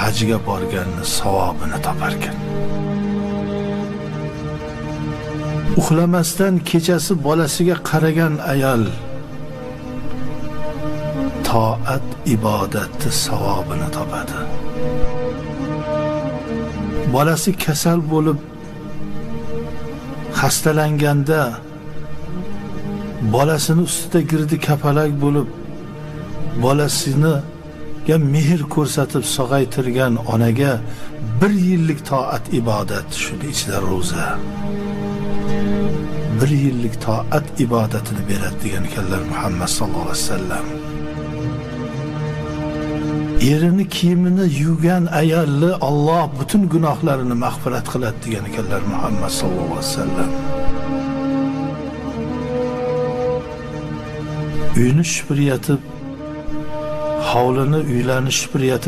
Hajga borganni savobini toparkan. Uxlamasdan kechasi bolasiga qaragan ayol toat ibodatni savobini topadi. Bolasi kasal bo'lib xastalanganda bolasini ustida girdi kapalak bo'lib bolasini mehr ko'rsatib sog'aytirgan onaga 1 yillik toat ibodat, shuni ichida ro'za, 1 yillik toat ibodatini beradi degan ekanlar Muhammad sallallohu alayhi vasallam. Erini kiyimini yuvgan ayolni Alloh butun gunohlarini mag'firat qiladi degan ekanlar Muhammad sallallohu alayhi vasallam. Uyini supurayotib, hovlini, uylarni supurayotib